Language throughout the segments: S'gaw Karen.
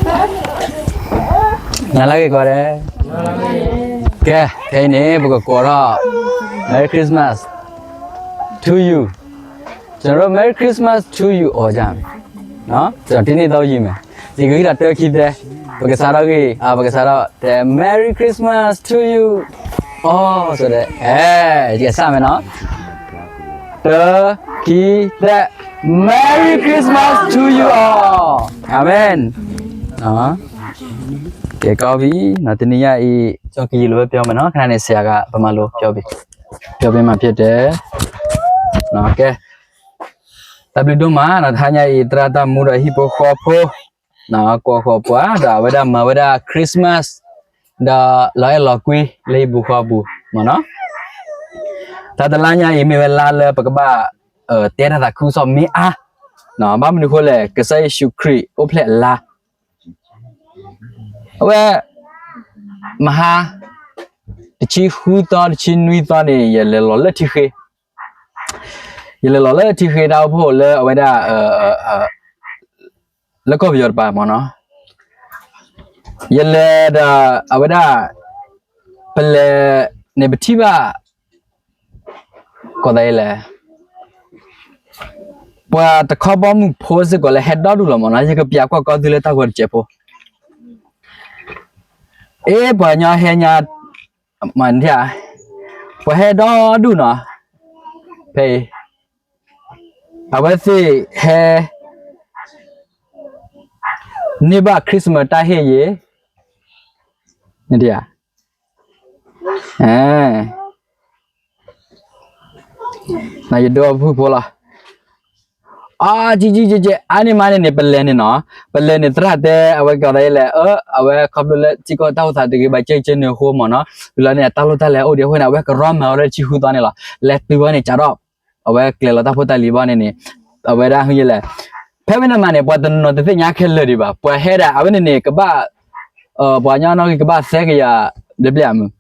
နၤလၢဂ့ၤကီးဒဲး, ကဲ, ခဲအံၤန့ၣ် ပကကိးထီၣ် Merry Christmas to you. ကျွန်တော်တို့ Merry Christmas to you all ကြမယ်နော်, ကျွန်တော်တင်းတင်းသုံးယူမယ်, ဒီကဂီၤဒီးတၢခံသၢ, ပကစးထီၣ်ဂ့ၤ, အာ, ပကစးထီၣ်တဲ Merry Christmas to you all ဆိုတဲ့, အဲ, ကဲ စမယ်နော်, တၢ, ခံ, သၢ, Merry Christmas to you all. Amen. ကဲ ကောင်းပြီနော်, တနံၤညါအံၤ ကျွန်တော်ကရင်လိုပဲပြောမယ်နော်, ခဏနေဆရာက ဗမာလိုပြောပေး, ပြောပေးမှာဖြစ်တယ်နော်, ကဲ, တၢ်ဘျုးဒိၣ်မးနော်, တဟါညါအံၤ သရၣ်တၢ်မူဒီးဟံၣ်ဖိဃီဖိ ကိးဃီၤပှၤ ဒီးအဝဲဒၣ်မၤဝဲဒၣ် Christmas ဒီးလီၤအဲၣ်လီၤကွံလၢဟံၣ်ပူၤဃီပူၤမ့ၢ်နီၤ, တၢ်တလါညါအံၤမ့ၢ်ဝဲလါလၢပကဘၣ် တဲတၢ်သးခုကစီၣ်မ့ၢ်အါ, ဘၣ်မနုၤအဃိလဲၣ်, ကစၢ်ယ့ၣ်ၡူးခရံာ်အိၣ်ဖျဲၣ်အလါ, အဝဲ မဟါ တဆံဃုသီ တဆံနွံသီန့ၣ် ယလဲၤလီၤလၢထံဃ့, ယလဲၤလီၤလၢထံဃ့တၢ်အိၣ်ဖှိၣ်လၢအဝဲဒၣ် လၢကီၢ်ပယီၤတပၤမ့ၢ်နီၤ, ယလဲၤဒီးအဝဲဒၣ် ပလဲၤန့ၣ် ပထံၣ်ဘၣ် ကီၢ်သးအံၤလဲၣ်, ပှၤတခီဘီမုၢ်ဖိစ့ၢ်ကီးလၢဟဲဒီဒူၣ်လီၤမ့ၢ်နီၤ, ယကပျးကွၢ်ကီၢ်သူလ့ၤတၢ်ဂီၤတစဲးဖိ, အ့ ပှၤညီဟဲညါ မၤနၢၤ, ပှၤဟဲဒီဒူၣ်နီၤ, ဖဲအံၤ အဝဲသ့ၣ်ဟဲ န့ၢ်ဘၣ် Christmas တၢ်ဟ့ၣ်ယ့ၤ, ယဒိးဖုၣ်ဖိလီၤ, အကကက အါန့ၢ်မးန့ၣ်န့ၣ် ပလဲၤန့ၣ်နီၤ, ပလဲၤန့ၣ် သရၣ်တဲ အဝဲကီၢ်သးအံၤလဲၣ်, အဝဲခီဖျိလၢထံကီၢ်တၢ်အိၣ်သးတဂ့ၤဘၣ် ကဲကဲန့ၣ်အဃိမ့ၢ်နီၤ, ဝံၤလီၤန့ၣ် အတၢ်လိၣ်တၢ်လဲၤအိၣ်ဒံးအဃိန့ၣ် အဝဲကရီမၤဝဲဒၣ်တဆံဃုသီန့ၣ်လီၤ, လဲၤတုၤဝဲန့ၣ် ကးထီၣ် အဝဲကျဲၤလီၤတၢ်ဖိတၢ်လံၤဘၣ်န့ၣ်န့ၣ်, အဝဲဒၣ်ဟ့ၣ်ယ့ၤလဲၣ်, ဖဲဝဲန့ၣ်မးန့ၣ် ပှၤတနီၤတသ့ၣ်ညါခဲလၢာ်ဒံးဘၣ်, ပှၤဟဲဒၣ် အဝဲန့ၣ်န့ၣ် ကဘၣ် ပှၤညီနီၣ်ဂံၢ်ကဘၣ်သၢကယၤ လၢပျၢၤမုၢ်,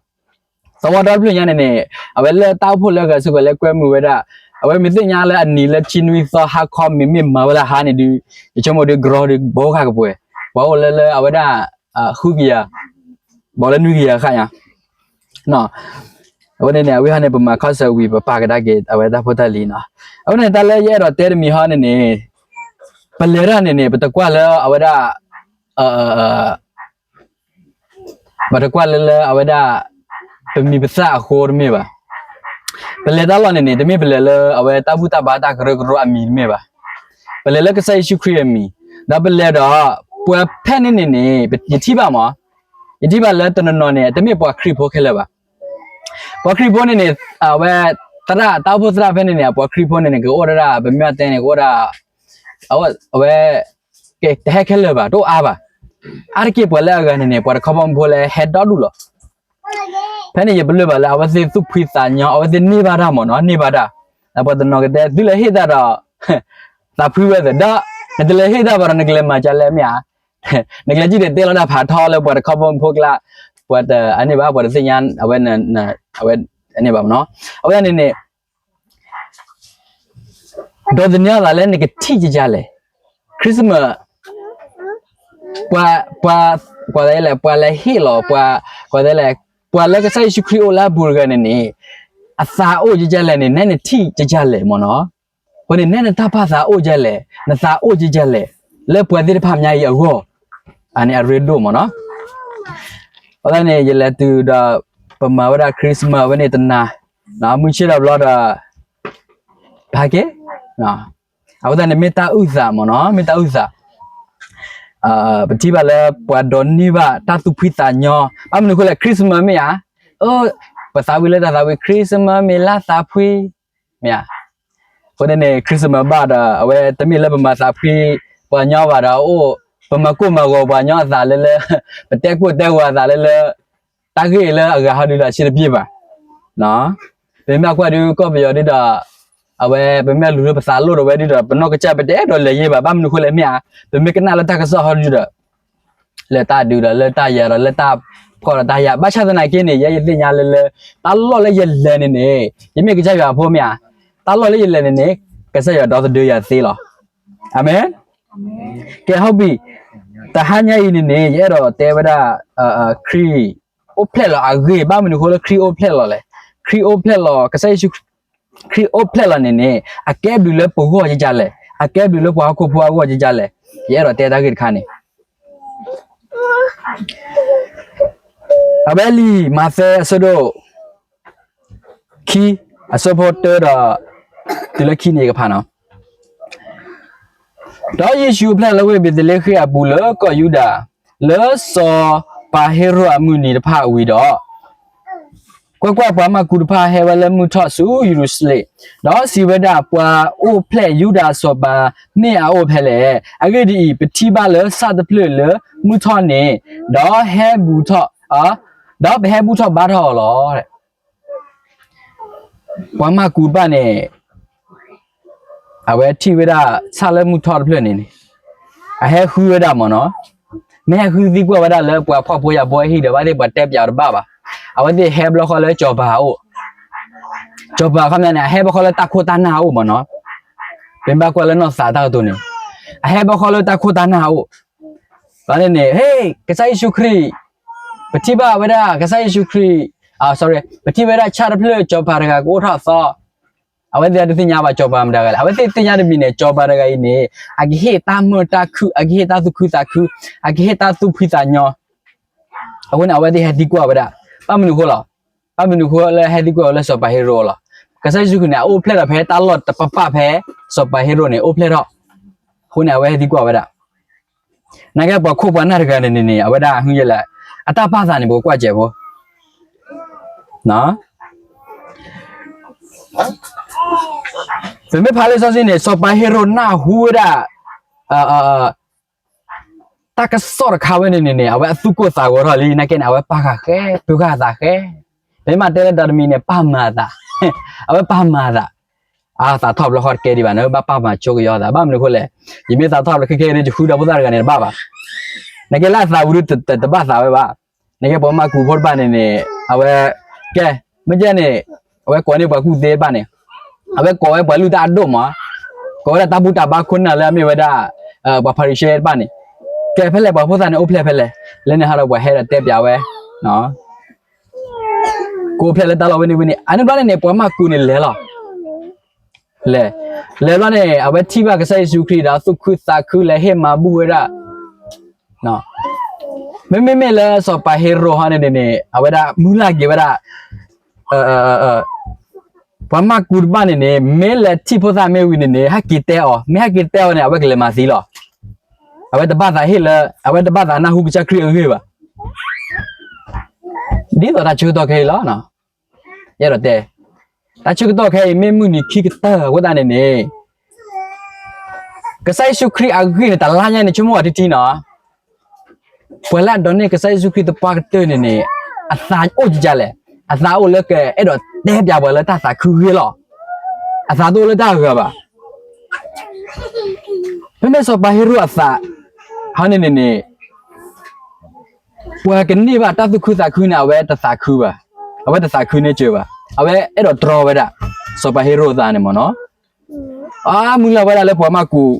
သဝီဒီတဖျၢၣ်ညါန့ၣ်န့ၣ်, အဝဲလၢတၢ်အိၣ်ဖှိၣ်လၢအဂၤစ့ၢ်ကီးလၢကွဲမုာ်ဝဲဒၣ်, အဝဲမ့ၢ်သ့ၣ်ညါလၢအနံၤလၢတဆံနွံသီဟါခီ မ့မ့ၢ်မၤဝဲလၢဟါန့ၣ်ဒုး, ယဆိကမိၣ်ဒုး ကရီဒုး ဘိးဃာ်ကပှဲၤ, ပှၤအိၣ်လၢလၢအဝဲဒၣ် ဃုကယၤ, ဘၣ်လၢနွံကယၤဃၣ်ညါ အဝဲန့ၣ်န့ၣ် အဝဲဟီန့ၣ် ပမၤခီၣ်ဆၢဝံၤ ပပာ်ကဒါက့ၤ အဝဲတၢ်ဖိတၢ်လံၤနီၤ, အဝဲန့ၣ် တၢ်လၢယအဲၣ်ဒိးတဲတမံၤဟီန့ၣ်န့ၣ်, ပလဲၤတၢ်န့ၣ်န့ၣ် ပတကွၢ်လၢအဝဲဒၣ် ပတကွၢ်လၢလၢအဝဲဒၣ် ပမံၤပသၣ်အဃိတမ့ၢ်ဘၣ်, ပလဲၤတၢ်လီၢ်န့ၣ်န့ၣ် တမ့ၢ်ပလဲၤလၢအဝဲတၢ်ဘူၣ်တၢ်ဘါတၢ်ကရၢကရိအမံၤတမ့ၢ်ဘၣ်, ပလဲၤလၢကစၢ်ယ့ၣ်ၡူးခရံာ်အမံၤ, ဒီးပလဲၤဒီး ပှၤဖဲန့ၣ်န့ၣ်န့ၣ် ယထံၣ်ဘၣ်မး, ယထံၣ်ဘၣ်လၢတနီၤနီၤန့ၣ် တမ့ၢ်ပှၤခရံာ်ဖိခဲလၢာ်ဘၣ်, ပှၤခရံာ်ဖိန့ၣ်န့ၣ် အဝဲ သရၣ် တၢ်အိၣ်ဖှိၣ်သရၣ်ဖဲန့ၣ်န့ၣ် အပှၤခရံာ်ဖိန့ၣ်န့ၣ် ကအိၣ်ဒၣ် ပမ့ၢ်တဲန့ၣ် ကအိၣ်ဒၣ် အဝဲ ကဲ တဟဲခဲလၢာ်ဘၣ် တအိၣ်အါဘၣ်, အါတက့ၢ်ပှၤလၢအဂၤန့ၣ်န့ၣ် ပှၤတခီဘီမုၢ်ဖိလၢဟဲဒီဒူၣ်လီၤ, ဖဲန့ၣ်ယပလၢၢ်ဘၣ်လၢအဝဲသ့ၣ်သူၣ်ဖှံသးညီ အဝဲသ့ၣ်န့ၢ်ဘၣ်တၢ်မ့ၢ်နီၤ န့ၢ်ဘၣ်တၢ်, ဒီးပှၤတနီၤကတဲ သုလဲၤဟ့ၣ်တၢ်ဒီး သးဖှံဝဲသ့ၣ်ဒီး နတလဲၤဟ့ၣ်တၢ်ဘၣ်ဒီး နကလဲၤမၤဒ်လဲၣ်မ့ၢ်ဧါ, နကလဲၤကံၣ်ဒီးတဲလီၤတၢ်ဖးထီလၢပှၤတခီဘီမုၢ်ဖိကျါ, ပှၤတန့ၢ်ဘၣ် ပှၤတသ့ၣ်ညါ အဝဲ အဝဲန့ၣ်ဘၣ်မ့ၢ်နီၤ, အဝဲန့ၣ်န့ၣ် ဒီးသန့ၤအသးလၢနကထံၣ်ကကလဲၣ်, Christmas ပှၤ ပှၤ ကွၢ်သးလဲၣ် ပှၤလဲၤဟ့ၣ်လီၤ ပှၤ ကွၢ်သးလဲၣ် ပှၤလၢကစၢ်ယ့ၣ်ၡူးခရံာ်အိၣ်လၢအပူၤတဂၤန့ၣ်န့ၣ် အသးအိၣ်ကကလဲၣ်န့ၣ် နဲနထံၣ်ကကလဲၣ်မ့ၢ်နီၤ, အဃိန့ၣ် နဲနတၢ်ပာ်သးအိၣ်ကလဲၣ် နသးအိၣ်ကကလဲၣ် လၢပှၤသ့ၣ်တဖၣ်ညါအံၤအဂီၢ်, အန့ၣ်အရ့ဒိၣ်မ့ၢ်နီၤ, အဃိသတးန့ၣ် ယလဲၤတုၤဒီး ပမၤဝဲဒၣ် Christmas ဝဲန့ၣ်တနၤ, မုၢ်ဆ့ၣ်ဒီးဘျီဒီး ဖးက့ၤ အဃိသတးန့ၣ် မ့ၢ်တၢ်အုၣ်သးမ့ၢ်နီၤ မ့ၢ်တၢ်အုၣ်သး, ပထံၣ်ဘၣ်လၢပှၤဒိးန့ၢ်ဘၣ်တၢ်သူၣ်ဖှံသးညီ, ဘၣ်မနုၤအဃိလဲၣ် Christmas မ့ၢ်ဧါ, ပသးဝံၣ်လၢတၢ်သးဝံၣ် Christmas မ့ၢ်လါသးဖှံ, မ့ၢ်ဧါ, အဃိန့ၣ်န့ၣ် Christmas ဘၣ်ဒီး အဝဲတမ့ၢ်လၢပမၤသးဖှံပှၤညီဘၣ်ဒီး အိၣ် ပမၤကိၢ်မၤဂီၤပှၤညီအသးလၢလၢ ပတဲကိၢ်တဲဂီၤအသးလၢလၢ တၢ်ဂ့ၢ်လၢအဂၤဟီဒုဒီး အဆင်တပြေဘၣ်, ပမ့ၢ်ကွၢ်ဒုးကီၢ်ပယီၤဒုဒီး အဝဲပမ့ၢ်လူၤလၢပသးလိၣ်ဒီးဝဲဒုဒီး ပနီၢ်ကစၢ်ပတအဲၣ်ဒိးလဲၤယဲဘၣ် ဘၣ်မနုၤအဃိလဲၣ်မ့ၢ်ဧါ, ပမ့ၢ်ကနၣ်လၢတၢ်ကစီၣ်ဟီဒုဒီး လၢတၢ်ဒုဒီးလၢတၢ်ယၤဒီးလၢတၢ်ဖှီၣ်ဒီးတၢ်ယာ် ဘၣ်ဆၣ်သနာ်က့န့ၣ် ယဲယသ့ၣ်ညါလၢလၢ တၢ်လီၢ်လၢယလဲၤန့ၣ်န့ၣ် ယမ့ၢ်ကစၢ်ယွၤအဖိမ့ၢ်ဧါ, တၢ်လီၢ်လၢယလဲၤန့ၣ်န့ၣ် ကစၢ်ယွၤဒီသဒၢယၤသ့လီၤ, အၤမ့ၣ်, ကဲ ဟုတ်ပြီ, တဟါညါအံၤန့ၣ်န့ၣ် ယအဲၣ်ဒိးတဲဝဲဒၣ် ခရံာ်အိၣ်ဖျဲၣ်လီၤအဂ့ၢ်, ဘၣ်မနုၤအဃိလၢခရံာ်အိၣ်ဖျဲၣ်လီၤလဲၣ်. ခရံာ်အိၣ်ဖျဲၣ်လီၤ, ကစၢ်ယ့ၣ်ၡူးခရံာ်အိၣ်ဖျဲၣ်လီၤန့ၣ်န့ၣ် အကဲဘျုးလၢပဂီၢ်ကကလဲၣ်, အကဲဘျုးလၢပှၤဟီၣ်ခိၣ်ဖိအဂီၢ်ကကလဲၣ်. ယအဲၣ်ဒိးတဲတၢ်ဂ့ၢ်တခါန့ၣ် အဝဲလံာ်မးသဲအဆၢဒိၣ်ခံ, အဆၢဖိတၢဒီး တုၤလၢခံန့ၣ်ယကဖးနီၤ. ဒီးယ့ၣ်ၡူးအိၣ်ဖျဲၣ်လၢဝ့ၢ်ဘ့းသလ့ဃ့ၣ်အပူၤလၢကီၢ်ယူဒၤ, လၢစီၤပၤဟ့ရိာ်အမုၢ်နံၤတဖၣ်ဝံၤဒီး, ကွၢ်ကွၢ်, ပှၤမၢ်ကူးတဖၣ်ဟဲဝဲလၢမုၢ်ထီၣ်ဆူယရူၤၡလ့ၣ်, ဒီးစံးဝဲဒၣ်, ပှၤအိၣ်ဖျဲၣ်ယူဒၤစီၤပၤမ့ၢ်အအိၣ်ဖဲလဲၣ်. အဂ့ၢ်ဒ်အံၤ, ပထံၣ်ဘၣ်လၢဆၣ်တဖျၢၣ်လၢမုၢ်ထီၣ်န့ၣ်, ဒီးဟဲဘူးထီၣ်, ဒီးပဟဲဘူးထီၣ်ဘါထီၣ်အီၤလီၤ. ပှၤမၢ်ကူးတဖၣ်န့ၣ် အဝဲထံၣ်ဝဲဒၣ်ဆၣ်လၢမုၢ်ထီၣ်တဖျၢၣ်န့ၣ်န့ၣ်, အဟဲဃုဝဲဒၣ်မ့ၢ်နီၤ, မ့ၢ်ဟဲဃုသံကွၢ်ဝဲဒၣ်လၢပှၤဖှီၣ်ဖိယာ်ဖိအဟံၣ်ဒီး ဘၣ်သ့ၣ်ပှၤတဲပၠးအီၤတဘၣ်ဘၣ်. အဝဲသ့ၣ်ဟဲဘျီဃီလၢစီၤပၤအအိၣ်, စီၤပၤခီပညီန့ၣ် အဟဲဘျီဃီလၢတၢ်ခိၣ်တၢ်နၢ်အအိၣ်မ့ၢ်နီၤ, ပမ့ၢ်ဘၣ်ကွၢ်လၢနီၢ်သးတၢ်ကတိၤန့ၣ်, အဟဲဘျီဃီလၢတၢ်ခိၣ်တၢ်နၢ်အအိၣ် ဘၣ်န့ၣ်န့ၣ်, ဟ့ၣ်, ကစၢ်ယ့ၣ်ၡူးခရံာ်, ပထံၣ်ဘၣ်ဝဲဒၣ် ကစၢ်ယ့ၣ်ၡူးခရံာ်, အ, ပထံၣ်ဝဲဒၣ်ဆၣ်တဖျၢၣ် စီၤပၤတဂၤကအိၣ်ထီၣ်အသီ, အဝဲသ့ၣ်တသ့ၣ်ညါဘၣ်စီၤပၤမတၤတဂၤလဲၣ်. အဝဲသ့ၣ်သ့ၣ်ညါတမံၤန့ၣ် စီၤပၤတဂၤအံၤန့ၣ် အကဟ့ၣ်တၢ်မုာ်တၢ်ခုၣ်, အကဟ့ၣ်တၢ်သူၣ်ခုသးခု, အကဟ့ၣ်တၢ်သူၣ်ဖှံသးညီ, အဃိန့ၣ် အဝဲသ့ၣ်ဟဲသံကွၢ်ဝဲဒၣ်, ဘၣ်မနုၤအဃိလီၤ, ဘၣ်မနုၤအဃိလၢဟဲသံကွၢ်ဝဲလၢစီၤပၤဟ့ရိာ်လီၤ. ကစၢ်ယ့ၣ်ၡူးခရံာ်န့ၣ် အအိၣ်ဖျဲၣ်ဒီးဖဲတၢ်လီၢ်တပပၢ်ဖဲ စီၤပၤဟ့ရိာ်န့ၣ် အိၣ်ဖျဲၣ်ထီၣ်, အဃိန့ၣ် အဝဲဟဲသံကွၢ်ဝဲဒၣ် နာ်က့ပှၤခိၣ်ပှၤနၢ်တဂၤန့ၣ်န့ၣ် အဝဲဒၣ်ဟ့ၣ်ယဲလဲၣ်, အတၢ်ပာ်သးန့ၣ် ပကကွၢ်စဲးဖိ, ပမ့ၢ်ဖးလံာ်စီဆှံန့ၣ် စီၤပၤဟ့ရိာ်နၢ်ဟူဝဲဒၣ် တၢ်ကစီၣ်တခါဝဲန့ၣ်န့ၣ်န့ၣ် အဝဲအသူၣ်ကိၢ်သးဂီၤထီၣ်လံ, နာ်က့န့ၣ် အဝဲပာ်ဃာ်ဃဲ, ပာ်ဃာ်သးဃဲ, ပမ့ၢ်တဲလၢဒီတမံၤန့ၣ် ပာ်မၤသး, အဝဲပာ်မၤသး, အသးထီၣ်ဘျီဃီတကဲဒံးဘၣ်န့ၣ် ဘၣ်ပာ်မၤဆိကယီၤသး, ဘၣ်မနုၤအဃိလဲၣ်, ယမ့ၢ်သးထီၣ်ဘျီခဲခဲန့ၣ် ယဃုဒီးဖိသၣ်တဂၤန့ၣ်တဘၣ်ဘၣ်, နာ်က့လၢအသးဝံၤဒုတဘၣ်သးဝဲဘၣ်, နာ်က့ပှၤမၢ်ကူးဖိတဖၣ်န့ၣ်န့ၣ် အဝဲ, ကဲ, မ့ၢ်ကဲန့ၣ်, အဝဲကိးန့ၢ်ပှၤကူၣ်သ့တဖၣ်န့ၣ်, အဝဲကိးဝဲပှၤလုၢ်တၢ်အဒိၣ်မး, ကိးဝဲဒၣ်တၢ်ဘူၣ်တၢ်ဘါခိၣ်နၢ်လၢအမ့ၢ်ဝဲဒၣ် ပှၤဖၤရံၤၡဲတဖၣ်န့ၣ်, ကဲဖဲလဲၣ် ပှၤဖိသၣ်န့ၣ်အိၣ်ဖျဲၣ်ဖဲလဲၣ်, လၢန့ၣ်ဟီဒီးပှၤဟဲဒီးတဲပၠးဝဲ ကအိၣ်ဖျဲၣ်လၢတၢ်လီၢ်ဝဲန့ၣ်ဝဲန့ၣ်, အန့ၣ်ဘျီန့ၣ်န့ၣ် ပှၤမၢ်ကူးန့ၣ်လဲၤလီၤ, လဲၤ, လဲၤဘျီန့ၣ် အဝဲထံၣ်ဘၣ်ကစၢ်ယ့ၣ်ၡူးခရံာ်ဒီးသူၣ်ခုသးခုလဲၤဟ့ၣ်မၤဘူၣ်ဝဲဒၣ်, မ့မ့မ့ၢ်လၢစီၤပၤဟ့ရိာ်ဟီန့ၣ်န့ၣ် အဝဲဒၣ်မုၢ်လၢ်က့ၤဝဲဒၣ် ပှၤမၢ်ကူးတဖၣ်န့ၣ်န့ၣ် မ့ၢ်လဲၤထံၣ်ဖိသၣ်မ့ၢ်ဝံၤန့ၣ်န့ၣ် ဟဲက့ၤတဲအီၤ, မ့ၢ်ဟဲက့ၤတဲအီၤန့ၣ် အဝဲကလဲၤမၤသံလီၤ, အဝဲတဘၣ်သးဟ့ၣ်လၢ အဝဲတဘၣ်သးနၢ်ဟူကစၢ်ခရံာ်အဂ့ၢ်ဘၣ်, ဒ်သိးတၢ်ဆၢကတီၢ်ခဲအံၤလီၤ, ယအဲၣ်ဒိးတဲ, တၢ်ဆၢကတီၢ်ခဲအံၤမ့ၢ်မုၢ်နံၤခံကတၢၢ်အဃိသတးန့ၣ်န့ၣ် ကစၢ်ယ့ၣ်ၡူးခရံာ်အဂ့ၢ်န့ၣ် တလါညါန့ၣ် ဆိကမိၣ်အီၤထံထံနီၤ, ပှၤလၢအဒိးန့ၢ်ကစၢ်ယ့ၣ်ၡူးခရံာ်သပှၢ်ကတၢၢ်န့ၣ်န့ၣ် အသးအိၣ်ကကလဲၣ်, အသးအိၣ်လၢကအဲၣ်ဒိးတဲပၠးပှၤလၢတၢ်သးခုဂ့ၢ်လီၤ, အသးတအိၣ်လၢတၢ်အဂၤဘၣ်, မ့မ့ၢ်စီၤပၤဟ့ရိာ်အသး ဟီန့ၣ်န့ၣ်န့ၣ် ပှၤကန့ၢ်ဘၣ်တၢ်သူၣ်ခုသးခုန့ၣ် အဝဲတသးခုဘၣ်, အဝဲတသးခုန့ၢ်စၢၤဘၣ်, အဝဲအဲၣ်ဒိးတြီဝဲဒၣ် စီၤပၤဟ့ရိာ်အသးန့ၣ်မ့ၢ်နီၤ, အမုၢ်လၢ်ဝဲဒၣ်လၢပှၤမၢ်ကူး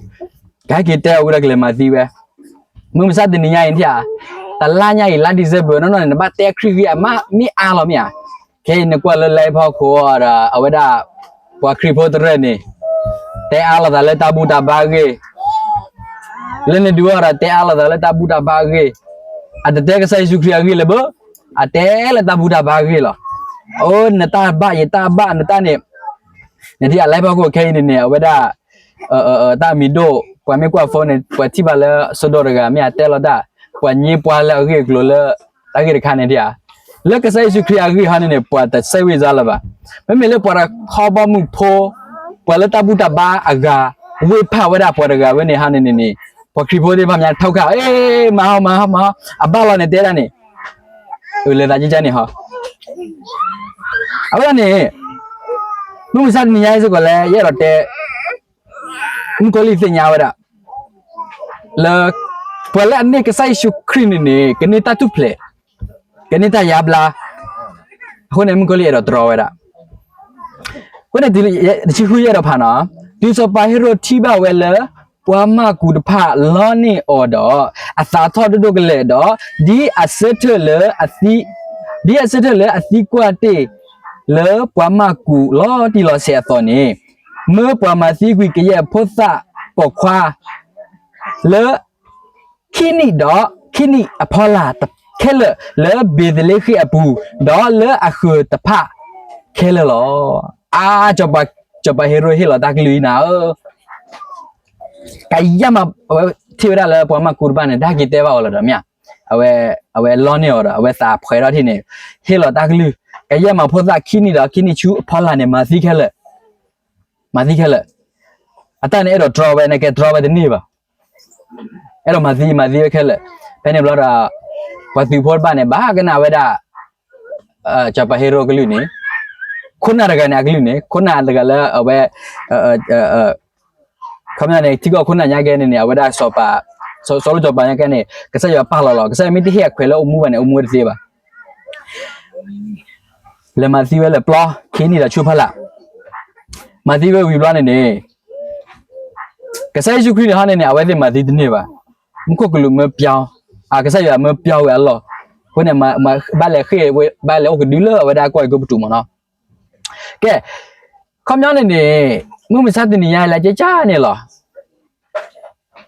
ကဟဲက့ၤတဲအီၤဝဲဒီးကလဲၤမၤသံဝဲ, မုၢ်မဆါတနံၤညါအံၤန့ၣ်ဧါ, တလါညါအံၤ လါ December နီၢ်နီၢ်န့ၣ် နဘၣ်တဲခရံာ်ဂ့ၢ်အမးမ့ၢ်အါလီၤမ့ၢ်ဧါ, ခဲအံၤနကွၢ်လၢလၢဖီခိၣ်ဒီး အဝဲဒၣ် ပှၤခရံာ်ဖိတရၢၢ်န့ၣ် တဲအါလိာ်သးလၢတၢ်ဘူၣ်တၢ်ဘါအဂ့ၢ်, လၢနဒုးအီၤဒီး တဲအါလိာ်သးလၢတၢ်ဘူၣ်တၢ်ဘါအဂ့ၢ်, အတတဲကစၢ်ယ့ၣ်ၡူးခရံာ်အဂ့ၢ်လၢၤဘၣ်, အတဲလၢတၢ်ဘူၣ်တၢ်ဘါအဂ့ၢ်လီၤ, အိ နတၢ်ဘၣ်ယတၢ်ဘၣ်နတၢ်န့ၣ်, နထံၣ်အလၢဖီခိၣ်ခဲအံၤန့ၣ်န့ၣ် အဝဲဒၣ် တၢ်မံၤဒိၣ် ပှၤမ့ၢ်ကွၢ်ဖိန့ၣ် ပှၤထံၣ်ဘၣ်လၢအဆိဒိၣ်တဂၤ မ့ၢ်အတဲလီၤတၢ်, ပှၤညံပှၤလၢအဂ့ၢ်အကျိၤလၢ တၢ်ဂ့ၢ်တခါန့ၣ်ဒ်ဧါ, လၢကစၢ်ယ့ၣ်ၡူးခရံာ်အဂ့ၢ်ဟီန့ၣ်န့ၣ် ပှၤတဆဲးဝံၣ်စါလၢၤဘၣ်, မ့မ့ၢ်လၢပှၤတခီဘီမုၢ်ဖိ ပှၤလၢတၢ်ဘူၣ်တၢ်ဘါအဂၤ ဝ့ၢ်ဖးဝဲဒၣ်ပှၤတဂၤဝဲန့ၣ်ဟီန့ၣ်န့ၣ်န့ၣ် ပှၤခရံာ်ဖိသ့ၣ်တဖၣ်မ့ၢ်ထီၣ်ခါ အ့ မၤဟီမၤဟီမၤဟီ အဘၣ်လီၤန့ၣ်တဲဒၣ်န့ၣ်, အလဲၤသးကကန့ၣ်ဟီ အဝဲဒၣ်န့ၣ် မုၢ်မဆါတနံၤညါအံၤစ့ၢ်ကီးလၢ ယအဲၣ်ဒိးတဲ မုၣ်ကီၤလံၢ်သ့ၣ်ညါဝဲဒၣ် လၢ ပှၤလၢအန့ၢ်ကစၢ်ယ့ၣ်ၡူးခရံာ်န့ၣ်န့ၣ် ကန့ၢ်တၢ်ထူၣ်ဖျဲး ကန့ၢ်တၢ်ယါဘျါ, အဃိန့ၣ် မုၣ်ကီၤလံၢ်အဲၣ်ဒိးတြီဝဲဒၣ်, အဃိန့ၣ် တဆံဃုယအဲၣ်ဒိးဖးနီၤ, တုၤစီၤပၤဟ့ရိာ်ထံၣ်ဘၣ်ဝဲလၢ ပှၤမၤကူးတဖၣ်လီန့ၢ်အီၤဒီး အသးထီၣ်ဒိၣ်ဒိၣ်ကလဲာ်ဒီး ဒ်အဆၢထၢၣ်လၢအသံ, ဒ်အဆၢထၢၣ်လၢအသံကွၢ်တ့ၢ်လၢပှၤမၤကူးလီၤတံၢ်လီၤဆဲးအသိးန့ၣ်, မၢပှၤမၤသံကွံာ်ကယဲၢ်ဖိသၣ်ပိာ်ခွါ လၢ ခံနံၣ်ဒီးခံနံၣ်အဖီလာ်ခဲလၢာ် လၢဘ့းသလ့ဃ့ၣ်အပူၤ, ဒီးလၢအဃၢၤတဖၣ်ခဲလၢာ်လီၤ. အါ, စီၤပၤဟ့ရိၣ်ဟ့ၣ်လီၤတၢ်ကလုၢ်အံၤနၤဧၢ, ကယဲၢ်မး အဝဲထံၣ်ဝဲဒၣ်လၢပှၤမၤကူးတဖၣ်န့ၣ် တၢ်ဟဲက့ၤတဲဘၣ်အီၤလီၤဒီးမ့ၢ်ဧါ, အဝဲ, အဝဲလီန့ၢ်အီၤဒီး အဝဲသးဖှဲးထီၣ်ထံၣ်န့ၣ်, ဟ့ၣ်လီၤတၢ်ကလုၢ်ကယဲၢ်မးဖိသၣ်ခံနံၣ်ဒီးခံနံၣ်ဆူအဖီလာ်န့ၣ် မၤသံခဲလၢာ်, မၤသံခဲလၢာ်, အတၢ်န့ၣ်အဲၣ်ဒိးတြီဝဲ နကဲတြီဝဲတန့ၢ်ဘၣ် အဲၣ်ဒိးမၤသံ မၤသံဝဲခဲလၢာ်, ဖဲန့ၣ်ဘျီဒီး ပှၤသုးဖိတဖၣ်န့ၣ် ဘၣ်ကနၣ်ဝဲဒၣ် စီၤပၤဟ့ရိၣ်ကလုၢ်န့ၣ်, ခိၣ်နၢ်တဂၤန့ၣ်အကလုၢ်န့ၣ် ခိၣ်နၢ်တဂၤလၢအဝဲ ခီပညီန့ၣ် ထံကီၢ်ခိၣ်နၢ်ညါကဲန့ၣ်န့ၣ် အဝဲဒၣ်စီၤပၤ, စီၤလိၣ်စီၤပၤညါကဲန့ၣ် ကစၢ်ယွၤပာ်လီၤလီၤ, ကစၢ်ယွၤမ့ၢ်တဟ့ၣ်အခွဲးလၢအိၣ်မူဘၣ်န့ၣ် အိၣ်မူဝဲတသ့ဘၣ် လဲၤမၤသံဝဲလၢပျီ ခံနံၣ်ဒီးဆူဖီလာ်, မၤသံဝဲဝံၤဘျီန့ၣ်န့ၣ် ကစၢ်ယ့ၣ်ၡူးခရံာ်န့ၣ်ဟီန့ၣ်န့ၣ် အဝဲသ့ၣ်မၤသံတန့ၢ်ဘၣ်, မူခိၣ်ကလူးမၢပျီ, အကစၢ်ယွၤမၢပျီဝဲအလီၢ်, အဃိန့ၣ် ဘၣ်လဲၤဃ့ၢ်ဝဲ ဘၣ်လဲၤအိၣ်ကဒုလၢအဝဲဒၣ်ကီၢ်အဲၤကူပတူးမ့ၢ်နီၤ, ကဲ, ခီပညီန့ၣ်န့ၣ် မုၢ်မဆါတနံၤညါလၢကကန့ၣ်လီၤ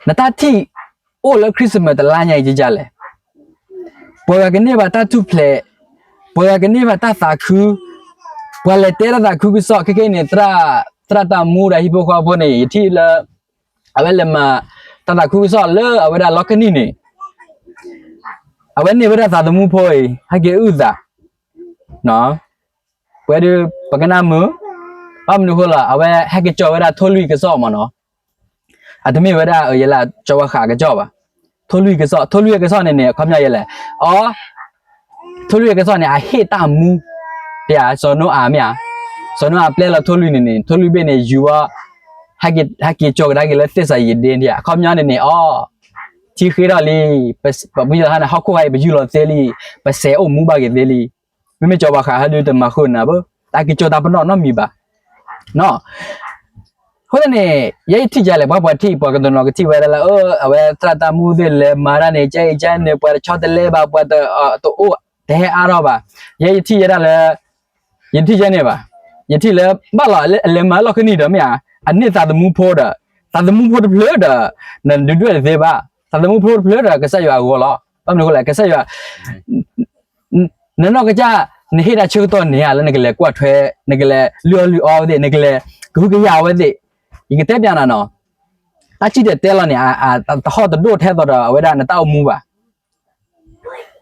နတၢ်ထံၣ်အိၣ်လၢ Christmas တလါညါအံၤကကလဲၣ်, ပှၤဂၤကန့ၢ်ဘၣ်တၢ်ထူၣ်ဖျဲး, ပှၤဂၤကန့ၢ်ဘၣ်တၢ်သးခု, ပှၤလဲၤတဲတၢ်သးခုကစီၣ် ခဲကနံၣ်န့ၣ် သရၣ်တၢ်မူဒီးဟံၣ်ဖိဃီဖိန့ၣ် ယထံၣ်လၢ အဝဲလဲၤမၤတၢ်သးခုကစီၣ်လၢအဝဲဒၣ်လီၢ်ကနံၣ်န့ၣ် အဝဲန့ၢ်ဝဲဒၣ်သးသမူဖိအံၤ ဟဲက့ၤအုၣ်သး, ပဝဲဒၣ်ပကနၣ်မုာ်, ဘၣ်မနုၤအဃိလီၤ အဝဲဟဲက့ၤကၠီဝဲဒၣ်ထိၣ်လွံၢ်ကစီၣ်မ့ၢ်နီၤ, အတမ့ၢ်ဝဲဒၣ်ယဲလၢကၠီဝဲဃာ်ကစီၣ်ဘၣ်, ထိၣ်လွံၢ်ကစီၣ်, ထိၣ်လွံၢ်ကစီၣ်န့ၣ်န့ၣ် အခီပညီယဲလဲၣ်, အ ထိၣ်လွံၢ်ကစီၣ်န့ၣ် အဟ့ၣ်တၢ်မူ, တၢ်စီၤနိအၤမ့ၢ်ဧါ, စီၤနိအၤပျဲလီၤထိၣ်လွံၢ်န့ၣ်န့ၣ် ထိၣ်လွံၢ်ဘ့ၣ်န့ၣ် ယူၤဝဲ ဟဲက့ၤကၠီကဒါက့ၤလၢသ့ၣ်စၤယံၤဒ့ဒၣ်, အခီပညီန့ၣ်န့ၣ် အ ထံဃ့ထီၣ်လံ, ပမ့ၢ်ယီၤဟါန့ၣ် ဟီၣ်ခိၣ်ဟါအံၤ ပယူၢ်လီၤသ့လံ, ပစဲးအိၣ်မူဘၣ်က့ၤသ့လံ, မ့မ့ၢ်ကၠီဝဲဃာ်ဟဲဒုးတမၤဃုာ်နၤဘၣ်, တၢ်က့ၤကၠီတၢ်ပနီၣ်နီတမံၤဘၣ် အဃိသတးန့ၣ် ယဲယထံၣ်ကလဲၣ် ပှၤပှၤထံၣ် ပှၤကတနီၤကထံၣ်ဝဲဒၣ်လၢ အဝဲသရၣ်တၢ်မူသ့ၣ်လဲၤမၤတၢ်န့ၣ် ကဲအံၤကဲန့ၣ် ပှၤတဆီတလဲဘၣ် ပှၤတအိၣ် တဟဲအါထီၣ်ဘၣ်, ယဲယထံၣ်ယဲဒၣ်လၢ ယတထံၣ်ကဲန့ၣ်ဘၣ်, ယထံၣ်လၢ ဘၣ်လီၤ အလဲၤမၤလီၢ်ခံနံၤဒီးမ့ၢ်ဧါ, အန့ၢ်သးသမူဖိဒီး သးသမူဖိတဖျၢၣ်ဒီး နဒုၣ်ဒွဲၣ်တသ့ဘၣ်, သးသမူဖိတဖျၢၣ်ဒီး ကစၢ်ယွၤအဂီၢ်လီၤ, ဘၣ်မနုၤအဃိလဲၣ် ကစၢ်ယွၤ နနီၢ်ကစၢ် နဟ့ၣ်တၢ်ဆၢကတီၢ်န့ၣ်ဧါ လၢနကလဲၤကွၢ်ထွဲ နကလဲၤလုၢ်အီၣ်လုၢ်အီအဝဲသ့ၣ် နကလဲၤကဟုကယာ်အဝဲသ့ၣ်, ယကတဲပျးနၤနီၤ, တၢ်စံၣ်တဲၤတဲလီၤန့ၣ် တဟီၣ်တဒိၣ်ထဲသိးဒီး အဝဲဒၣ်နတၢ်အိၣ်မူဘၣ်,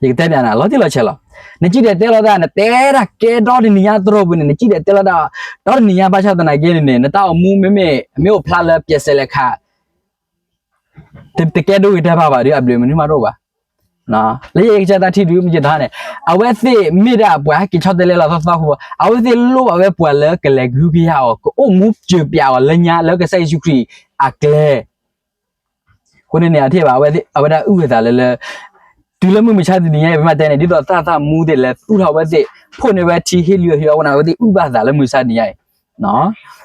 ယကတဲပျးနၤ လီၤတံၢ်လီၤဆဲးလီၤ, နစံၣ်တဲၤတဲလီၤတၢ် နတဲတၢ်ကဲဒီတနံၤညါတရိာ်ပူၤန့ၣ် နစံၣ်တဲၤတဲလီၤတၢ် ဒီတနံၤညါ ဘၣ်ဆၣ်သနာ်က့န့ၣ်န့ၣ် နတၢ်အိၣ်မူမ့မ့ၢ် မ့ၢ်အိၣ်ဖျါလၢပျဲးစဲးလဲၤခး တကဲဒိဂ့ၤတၢ်ဘၣ်ဘၣ်ဒီး အဘျုးမနုၤမးတအိၣ်ဘၣ်, လၢယကစၢ်တၢ်ထံၣ်ဒုးမ့ၢ်က့ၤတဟါန့ၣ် အဝဲသ့ၣ်မ့ၢ်ဒၣ်ပှၤဟဲက့ၤဆီတလဲလီၤသီသီဖိ, အဝဲသ့ၣ်လိၣ်ဘၣ်ဝဲပှၤလၢကလဲၤကဟုကယာ်အီၤ ကအိၣ်မူစၢၤပျးအီၤလၢညါလၢကစၢ်ယ့ၣ်ၡူးခရံာ်အကျဲ အဃိန့ၣ်န့ၣ် အထံၣ်ဘၣ် အဝဲဒၣ်အုၣ်ဝဲသးလၢလၢ တုၤလၢမုၢ်မဆါတနံၤညါအံၤ ပမ့ၢ်တဲန့ၣ် ဒ်သိးသရၣ်သးမူသ့ၣ်လဲၤသူၣ်ထီၣ်ဝဲသ့ၣ် ဖှိၣ်န့ၢ်ဝဲထံဟ့ၣ်လုၢ်အဟ့ၣ်အီၣ်ဝဲန့ၣ် အဝဲသ့ၣ်အုၣ်ဘၣ်သးလၢမုၢ်မဆါတနံၤညါအံၤ,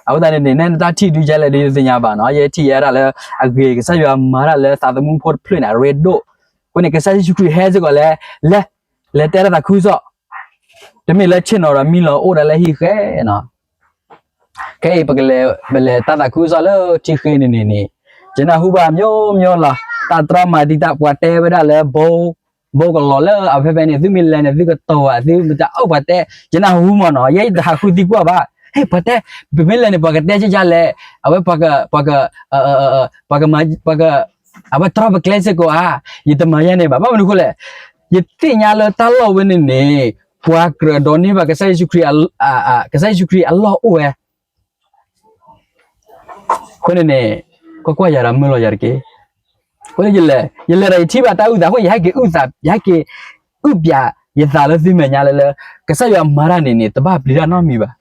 အဃိသတးန့ၣ်န့ၣ် နတၢ်ထံၣ်ဒုးကဲလဲၣ်ဒုးသ့ၣ်ညါဘၣ်နီၤ ယဲထံၣ်ယဲဒၣ်လၢ အဂ့ၤကစၢ်ယွၤမၤတၢ်လၢသးသမူဖိတဖျၢၣ်န့ၣ် အရ့ဒိၣ်, အဃိန့ၣ် ကစၢ်ယ့ၣ်ၡူးခရံာ်ဟဲစ့ၢ်ကီးလဲၣ် လဲၤ လဲၤတဲတၢ်သးခုကစီၣ် တမ့ၢ်လၢဆ့ၣ်နီၤဒီးမံလီၤအိၣ်ဒၣ်လၢဟံၣ်ဃဲနီၤ ခဲအံၤ ပကလဲၤ ပလဲၤတၢ်သးခုကစီၣ်လၢထံဃ့န့ၣ်န့ၣ်န့ၣ် ယနၢ်ဟူဘၣ် မျိုးမျိုး လီၤ တၢ်တြီမၤတံာ်တာ် ပှၤတဲဝဲဒၣ်လၢ ဘိ ဘိကလီၤလၢအဖဲဖဲန့ၣ် သုမ့ၢ်လဲၤန့ၣ် သုကတီၤဧါ သုမတၤအိၣ်ပှၤတဲ ယနၢ်ဟူမ့ၢ်နီၤ ယဲယတဟးဃုသံကွၢ်ဘၣ် ဟ့ၣ်ပှၤတဲ ပမ့ၢ်လဲၤန့ၣ် ပှၤကတဲကယါလဲၣ် အဝဲပှၤက ပှၤက ပှ�က အဝဲတြီပကျဲစ့ၢ်ကီးဧါ ယတမၤယဲန့ၣ်ဘၣ် ဘၣ်မနုၤအဃိလဲၣ် ယသ့ၣ်ညါလၢတၢ်လီၢ်ဝဲန့ၣ်န့ၣ် ပှၤကြၢးဒိးန့ၢ်ဘၣ်ကစၢ်ယ့ၣ်ၡူးခရံာ် ကစၢ်ယ့ၣ်ၡူးခရံာ်အလီၢ်အိၣ်ဝဲ အဃိန့ၣ်န့ၣ် ကွၢ်ကွၢ်ယၤဒီးမၢလီၤယၤတက့ၢ်. အဃိန့ၣ် ယလဲၤ ယလဲၤဒီးယထံၣ်ဘၣ်တၢ်အုၣ်သးအဃိ ယဟဲက့ၤအုၣ်သး ယဟဲက့ၤအုၣ်ပျးယသးလၢသုမဲာ်ညါလၢလၢ ကစၢ်ယွၤမၤတၢ်န့ၣ်န့ၣ် တဘၣ်ပျံၤတၢ်နီတမံၤဘၣ်.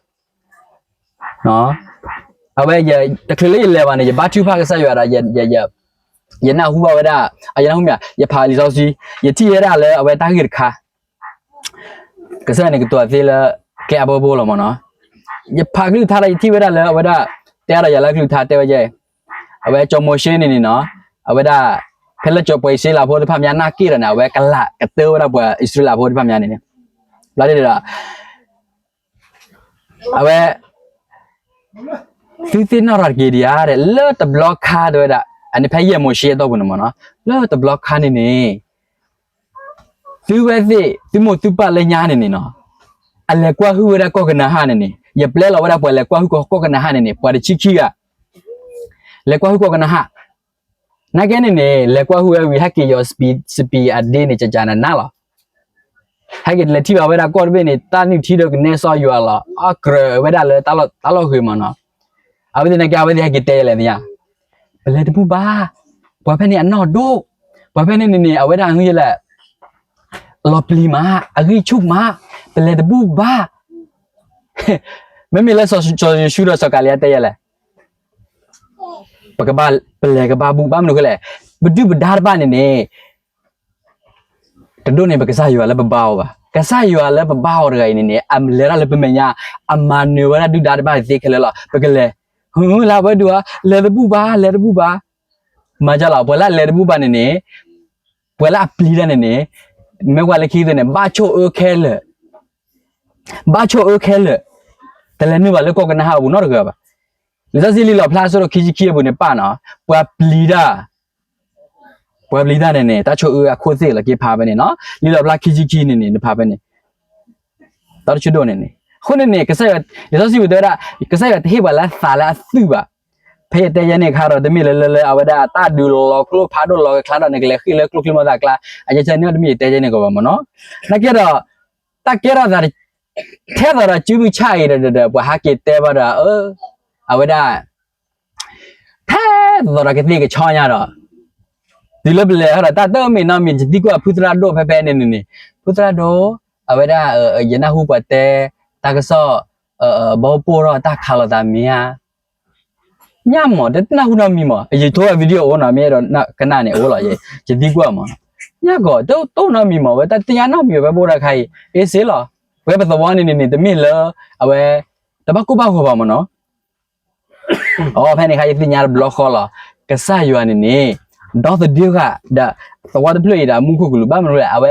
အဝဲ တချုးလၢယလဲၤဘၣ်န့ၣ် ယဘါထုကဖၣ်ကစၢ်ယွၤဒီး ယနၢ်ဟူဘၣ်ဝဲဒၣ် ယနၢ်ဟူမ့ၢ် ယဖးလံာ်စီဆှံ ယထံၣ်ဝဲဒၣ်လၢအဝဲတၢ်ဂ့ၢ်တခါ ကစၢ်ယွၤန့ၣ်ကတိၤသ့လၢ ကျဲအဘိဘိလီၤမ့ၢ်နီၤ. ယဖးကလုၢ်ကထါဒီးယထံၣ်ဝဲဒၣ်လၢအဝဲဒၣ် တဲအါဒီးယၤလၢကလုၢ်ကထါတဲဝဲဒ်အံၤ အဝဲကၠီၤမိၤၡ့န့ၣ်န့ၣ်နီၤ, အဝဲဒၣ် ဖဲလၢကၠီၤပှၤအံၣ်စရ့လးဖိသ့ၣ်တဖၣ်မးနာ်က့ၢ်ဒီးန့ၣ် အဝဲကလးကတၢၢ်ဝဲဒၣ်ပှၤအံၣ်စရ့လးဖိသ့ၣ်တဖၣ်မးန့ၣ်န့ၣ်, ဘျီဒ်ဒီး အဝဲ သုသ့ၣ်နီၣ်ထီၣ်တက့ၢ်ဒံးဧါ, လၢတဘျီခါတဲဝဲဒၣ်, အန့ၣ်ဖဲယဲၢ်မိၤၡ့အတီၢ်ပူၤန့ၣ်မ့ၢ်နီၤ, လၢတဘျီခါန့ၣ်န့ၣ် သုဝဲသ့ၣ် သုမိၢ်သုပၢ်လၢညါန့ၣ်န့ၣ်နီၤ, အလဲၤကွၢ်ဟုၣ်ဝဲဒၣ်ကီၢ်ကနၤအၣ်န့ၣ်န့ၣ်, ယပျဲလီၤဝဲဒၣ်ပှၤလဲၤကွၢ်ဟုၣ်ကီၢ်ကနၤအၣ်န့ၣ်န့ၣ် ပှၤတဆံခံဂၤ, လဲၤကွၢ်ဟုၣ်ကီၢ်ကနၤအၣ် နာ်က့န့ၣ်န့ၣ် လဲၤကွၢ်ဟုၣ်ဝဲဝံၤ ဟဲက့ၤယီၤစပံးအဒ့န့ၣ် ကကနနါလီၤ. ဟဲက့ၤလဲၤထံၣ်ဘၣ်ဝဲဒၣ်ကီၢ်တဘ့ၣ်န့ၣ် တၢ်နုၢ်ထံဒီးကနဲစီယွၤလီၤ. အကြၢးဝဲဒၣ်လၢတၢ်လီၢ်ဂ့ၤမ့ၢ်နီၤ. အဝဲသ့ၣ်နာ်က့ အဝဲသ့ၣ်ဟဲက့ၤတဲယလဲၣ်သ့ၣ်ညါ, ပလဲၤတဘူၣ်ဘၣ်. ပှၤဖဲန့ၣ်အနီၢ်ဒိၣ်, ပှၤဖဲန့ၣ်န့ၣ်န့ၣ် အဝဲဒၣ်အဂ့ၢ်လဲၣ်, အလီၤပျံၤမး, အဂံၢ်ဆူၣ်မး, ပလဲၤတဘူၣ်ဘၣ်. မ့မ့ၢ်လၢစီၤယိၤၡူဒီးစီၤကၤလံယါတဲယလဲၣ် ပကဘၣ် ပလဲၤကဘၣ်ဘူၣ် ဘၣ်မနုၤဃိလဲၣ်, ပဒုၣ်ပဒါတဖၣ်န့ၣ်န့ၣ် တဒိးန့ၢ်ပကစၢ်ယွၤလၢပဘါအီၤဘၣ်. ကစၢ်ယွၤလၢပဘါအီၤတဂၤအံၤန့ၣ်န့ၣ် အလဲၤတၢ်လၢပမဲာ်ညါ, အမၤနၢၤဝဲဒၣ်ဒုၣ်ဒါတဖၣ်သ့ခဲလၢာ်လီၤ. ပကလဲၤ, ဟုလၢအဝဲဒုးဧါ, လဲၤတဘူၣ်ဘၣ်, လဲၤတဘူၣ်ဘၣ်. မၤကလီၤ, ပှၤလၢအလဲၤတဘူၣ်ဘၣ်န့ၣ်န့ၣ်, ပှၤလၢအပျံၤတၢ်န့ၣ်န့ၣ်, မ့ၢ်ကွၢ်လၢခံသ့ၣ်န့ၣ် ဘၣ်ဆိၣ်အၢခဲလၢာ် ဘၣ်ဆိၣ်အၢခဲလၢာ်, တလဲၤနုာ်ဘၣ်လၢကီၢ်ကနၤအၣ်အပူၤနီတဂၤဘၣ်. လံာ်စီဆှံလံာ်လီၣ်ဖျါအဆၢဒိၣ်ခံဆံခံအပူၤန့ၣ်ပာ်နီၤ, ပှၤပျံၤတၢ်, ပှၤပျံၤတၢ်န့ၣ်န့ၣ် တၢ်ဆိၣ်အၢအခိၣ်သ့ၣ်လီၤက့ၤဖးဖဲန့ၣ်နီၤ. လံာ်လီၣ်ဖျါခံဆံခံန့ၣ်န့ၣ် နဖးဖဲန့ၣ် တၢ်တဆၢဒိၣ်န့ၣ်န့ၣ်, အဃိန့ၣ်န့ၣ် ကစၢ်ယွၤ, လံာ်စီဆှံပူၤတဲဝဲဒၣ်, ကစၢ်ယွၤတဟ့ၣ်ပှၤလၢသးလၢအသွံၣ်ဘၣ်. ဖဲယတဲယဲန့ၣ်အခါဒီး တမ့ၢ်လၢလၢလၢအဝဲဒၣ်တၢ်ဒုးလီၤကျိဖးဒိၣ်လီၤကချါဒီး နကလဲၤဃ့ၢ်လၢကျိချံမီသးကျါ, အကဲန့ၣ်တမ့ၢ်ယတဲယဲန့ၣ်ကီးဘၣ်မ့ၢ်နီၤ. နာ်က့ဒီး တၢ်ကဲထီၣ်သး ထဲသိးဒီးစုမုၢ်ဆၣ်အံၤဒီး ပှၤဟးက့ၤတဲဘၣ်ဒီး အဝဲဒၣ် ထဲသိးဒီးကသ့ၣ်ကဆီညါဒီး တုၤလၢပလဲၤဟီဒီး တၢ်တမ့ၢ်နီတမံၤ ယသံကွၢ်ဖုသရၣ်ဒိၣ်ဖဲဖဲန့ၣ်န့ၣ်န့ၣ်, ဖုသရၣ်ဒိၣ်, အဝဲဒၣ် ယနၢ်ဟူပှၤတဲ တၢ်ကစီၣ် ဘီပိၢ်ထီၣ်တၢ်ခးလိာ်သးမ့ၢ်ဧါ. ညၣ်မး တနၢ်ဟူနီတမံၤမး, ယထိဝဲ video အိၣ်နီၤ, မ့ၢ်အဲၣ်ဒိးကနၣ်န့ၣ် အိၣ်လီၤ, ယသံကွၢ်မး, ညၣ်ကီး တအိၣ်နီတမံၤမး, ဝဲတၢ်သ့ၣ်ညါနီတမံၤ ဝဲပအိၣ်တၢ်ခါအံၤ အ့စ့လီၤ. ဝဲပသဝီန့ၣ်န့ၣ်န့ၣ် တမ့ၢ်လၢ အဝဲ တဘၣ်ကိၢ်ဘၣ်ဂီၤဘၣ်မးနီၤ. အဖဲန့ၣ်ခါ ယသ့ၣ်ညါတဘျီဃီလီၤ. ကစၢ်ယွၤန့ၣ်န့ၣ် ဒီသဒၢဃာ်ဒီး သဝီတဖျၢၣ်အံၤဒီး အမူခိၣ်ကလူး ဘၣ်မနုၤလဲၣ် အဝဲ